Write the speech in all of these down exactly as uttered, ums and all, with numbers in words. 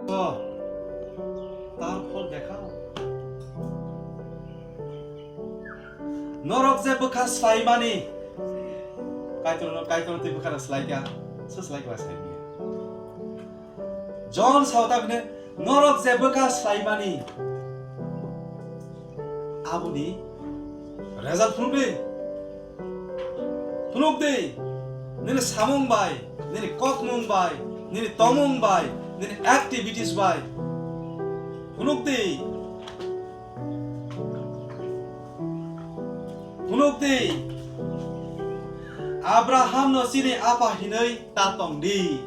Tar phol dekhao. Norok je bwkha swlaimani, Kaitorno, Kaitorno tei bwkhano swlaikha, se swlaikha ba swlaimaya. John sao ta bini, norok je bwkha swlaimani, aboni result phunukdi. Phunukdi, nini samung bai, nini kokmung bai, nini tongmung bai, nini activities bai. Phunukdi. Phunukdi. Abraham no chini apa hinwi ta tongdi.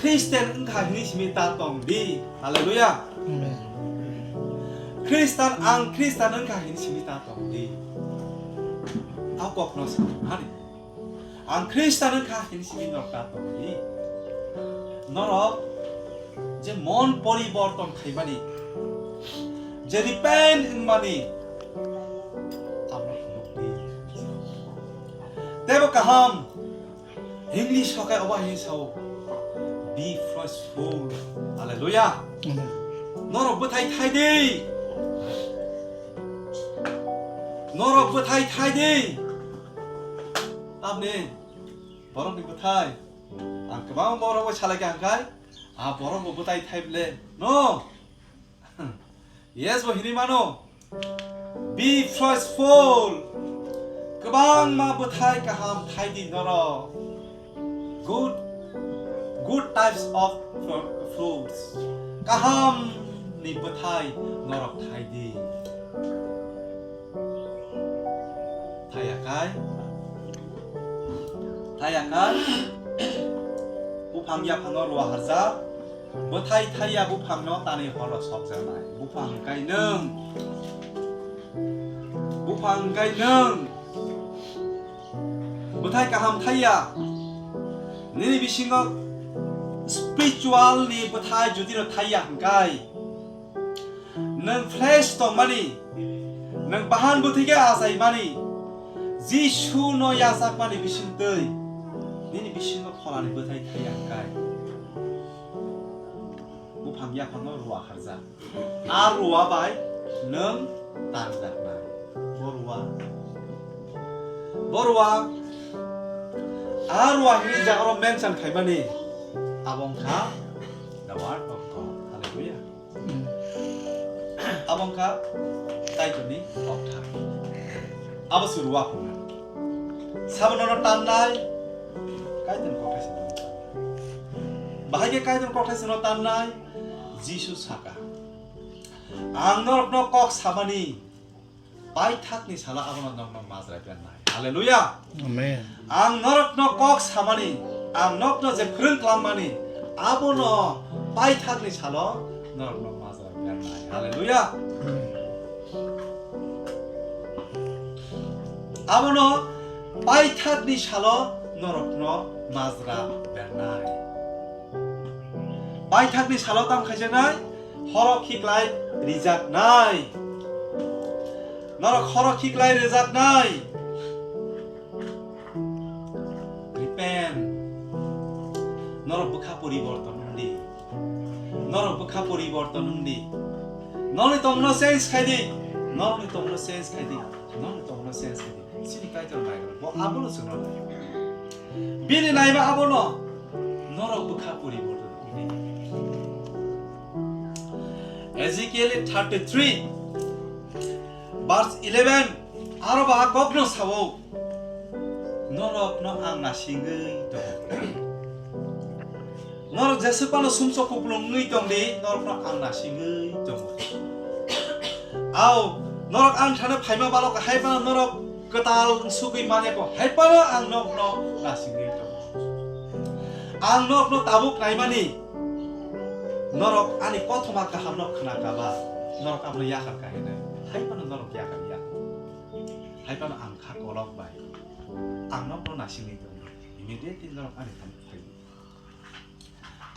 Christian wngkha hinwi simi ta tongdi. Hallelujah. Amen. Christian, ang Christian wngkha hinwi simi ta tongdi. A kokno sa, hani. Ang Christian wngkha hinwi simi norok ta tongdi. Norok je mon poriborton khaimani, je repent wngmani, abo phunukdi. Tebo kaham. English o khe obo hai sao, "Be fruitful." Hallelujah. Amen. Norok bwthai thai di. Norok bwthai thai di. Tamni borokni bwthai. Ang kwbang borokbo salaikha hwnkhai, a borokbo bwthai thai ble. No. Yes bo hinwi mano. Be fruitful. Kwbangma bwthai kaham thai di norok. Good, good types of fru-, fruits. Kaham ni bwthai norok thai di. Thaiya kai. Thaiya kai. Buphang yaphango ruwa harjak. Bwthai thaiya buphangno tanwi horo sokjaknai. Buphang kai nwng. Buphang kai nwng. Bwthai kaham thaiya. Nini bisingo spiritual ni bwthai judino thaiya hwnkhe. Nwng fresh tongmani, nwng bahan bwthai khe achaimani, Jisu no yachakmani bisingtwi nini bisingo pholani bwthai thaiya hwnkhe. Buphang yaphango ruwa harjak. A ruwa bai nwng tanjaknai. Bo ruwa. Bo ruwa. A ruwa hini jagaro mention khaimani. Abo wngkha the word of God. Hallelujah. Abo wngkha Kaitorni koktha. Abo se ruwa phunuknai. Sabono no tannai, Kaitorni kokthaisa no tannai. Bahai khe Kaitorni kokthaisa no tannai, Jisu saka, "Ang norokno kok samani, paithakni salo abono norokno majra bernai." Hallelujah. Amen. Ang norokno kok samani, ang norokno je phwrwng klangmani, abono paithakni salo norokno majra bernai. Hallelujah. Abono paithakni salo norokno majra bernai. Paithakni salo tamo khaijaknai, horo khiklai rijaknai. Norok horo khiklai rijaknai. Repent. Norok bwkha poriborton wngdi. Norok bwkha poriborton wngdi. Noni tongno change khaidi. Noni tongno change khaidi. Noni tongno change khaidi. Chini Kaitor maigra. Bo abono chwngno nai. Bini naima abono norok bwkha poriborton wngdi. Ezekiel thirty-three, verse eleven, aro ba kokno sao, "Norokno ang nasingwi tongo." Norok jeswk phano sumsok kupulung wngwi tongdi, norokno ang nasingwi tongo. Ao, norok ang thani phaima balok hai phano norok kwtal sugwi manya kho, hai phano ang norokno nasingwi tongo. Ang norokno tabuk naimani, norok ani kothoma kahamno khna kaba, norok abono yakar kahinai, hai phano norok yakar ya. Hai phano ang kha kolok bai, ang norokno nasingwi tongo. Immediately norok ani thani phai.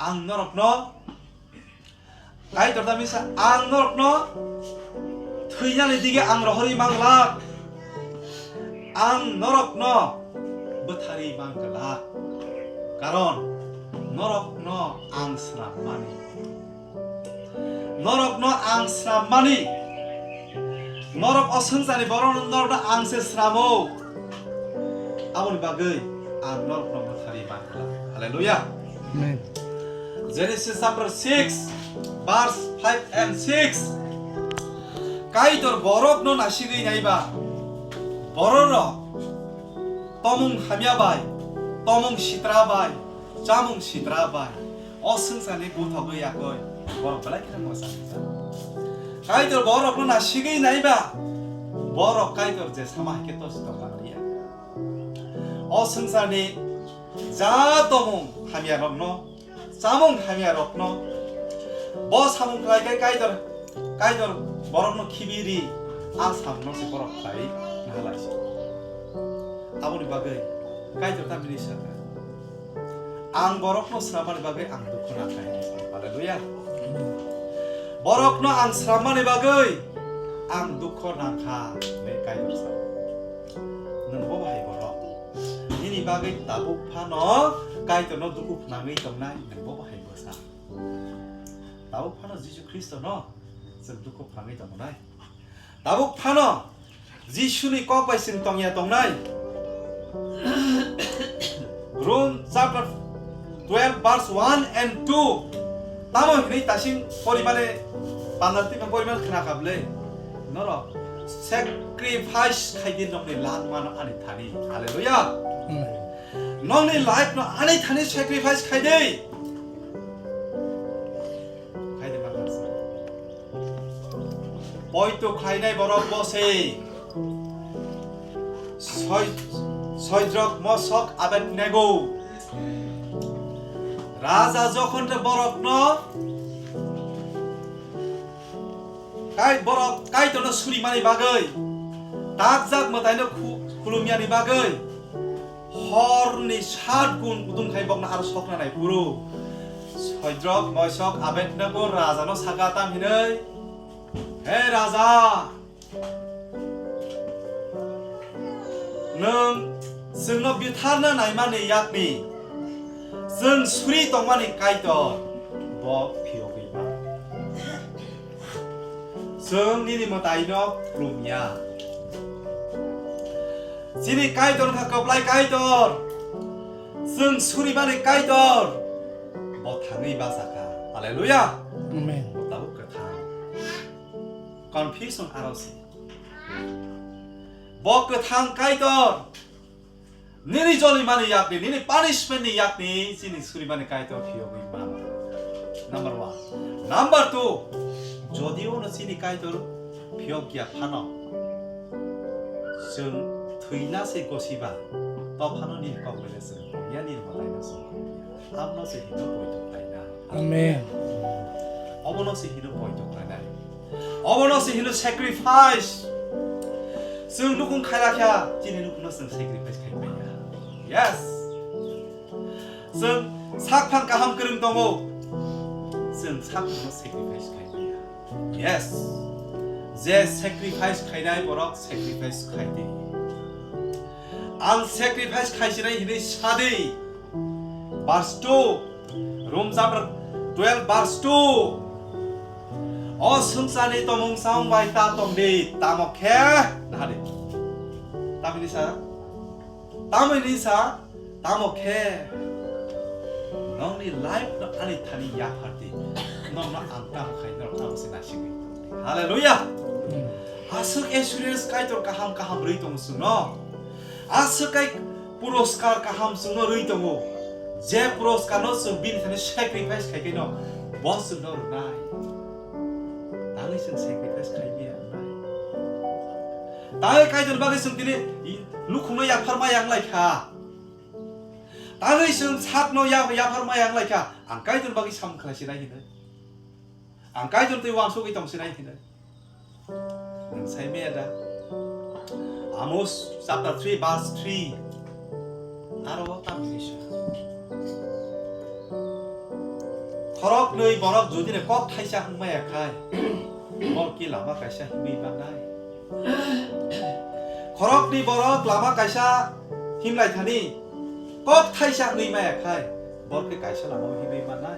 Ang norokno, Kaitor da misa, ang norokno thwinani dige ang rohorwi manglak. Ang norokno bwtharwi manglak. Karon Norokno ang swrammani. Norokno ang swrammani. Norok o swngcharni borok norokno ang se sramo. Aboni bagwi ang norokno mwthari mankha. Hallelujah. Amen. Genesis chapter six, verse five and six. Kaitor borokno nasigwi naiba, bororok tomung hamya bai, tomung sitra bai, chamung sitra bai, o swngcharni buthogwi yakwi borok belai kheno mwchangsa. Kaitor borokno nasigwi naiba, borok Kaitor je sama hai khe tosi tongma nangya. O swngcharni ja tomung hamyarokno, chamung hamyarokno, bo samung khlai khe Kaitor, Kaitor borokno khibi ri, a samungno se borok khlai nahalai se. Aboni bagwi Kaitor tamni sakha, "Ang borokno swrammani bagwi ang dukhu nangkha," hinwi sa. Hallelujah. "Borokno ang swrammani bagwi ang dukhu nangkha," hinwi Kaitor sa. Nwng bo bahai borok. Nini bagwi tabuk phano Kaitorno dukhu phnangwi tongnai, nwng bo bahai bwsa. Tabuk phano Jisu Khristono chwng dukhu phnangwi tongnai. Tabuk phano Jisuni kok bai chwng tongya tongnai. Rom chapter twelve verse one and two. Tamo hinwi tasing porimane, panda twi porimane khna kha bwle. Norok sacrifice khai di nokni langmano ani thani. Hallelujah. Amen. Nokni life no ani thani sacrifice khai di. Khai di, ma kha sa. Poito khlainai borok bo se. Soi-, Soidrok, Mosok, Abednego. Raja jokhon te borokno kai-, borok Kaitorno surimani bagwi takjak mwtaino khu-, khulumyani bagwi horni sat gun kutung khai bokno aro sokna nai phuru Soidrok, Moisok, Abednego rajano saka tam hinwi, "He raja, nwng chwngno butharna naimani yakni chwng suri tongmani Kaitor bo phiyogwi mano." Chwng nini mwtaino khulumya. Chini Kaitor wngkha kwplai Kaitor. Chwng surimani Kaitor. Bo thangwi bachakha. Hallelujah. Amen. Bo tabuk kwthang. Confusion aro se. Bo kwthang Kaitor. Nini jolimani yakni, nini punishment ni yakni, chini surimani Kaitor phiyogwi mano. Number one. Number two, jodio no chini Kaitor phiyok ya phano, chwng thwina se gosiba, to phano nini kok bai le chwng ya, nini mwtai no chwng ya. Abono se hino poito khlaina. Amen. Obono se hino poito khlainai. Obono se hino sacrifice. Chwng nukhung khailakha, chini nukhungno chwng sacrifice khai manya. Yes. Chwng sakphang kaham kwrwng tongo. Chwng sakphangno sacrifice khai manya. Yes. Je sacrifice khainai borok sacrifice khai di. Ang sacrifice khaisinai hinwi sadi. Verse two, Rom chapter twelve verse two. O swngcharni tomung samung bai ta tong di, tamo khe, nahadi. Tamini sa, tamini sa, tamo khe. Nokni life no ani thani yaphar di. Nokno ang tamo khai, norok tamo se naisingwi. Hallelujah. Aswk assurance Kaitor kaham kaham rwi tongo chwngno. Aswk kai puroskar kaham chwngno rwi tongo. Je puroskarno chwng bini thani sacrifice khai khe no, bo chwngno rwnai. Tangwi chwng sacrifice khai maya wngnai. Tangwi Kaitor bagwi chwng tini nukhungno yaphar maya wnglai kha. Tangwi chwng sakno ya-, yaphar maya wnglai kha. Ang Kaitor bagwi samung khlai sinai hinwi. Ang Kaitor twi uansugwi tong sinai hinwi. Nwng sai maya da? Amos chapter three verse three. Aro o tamni sa. Khoroknwi borok jodi ni kok thaisa wng maya khai, borok ki lama kaisa himwi mannai. Khoroknwi borok lama kaisa himlai thani, kok thaisa wngwi maya khai, Hor khe kaisa lama o hinwi manna,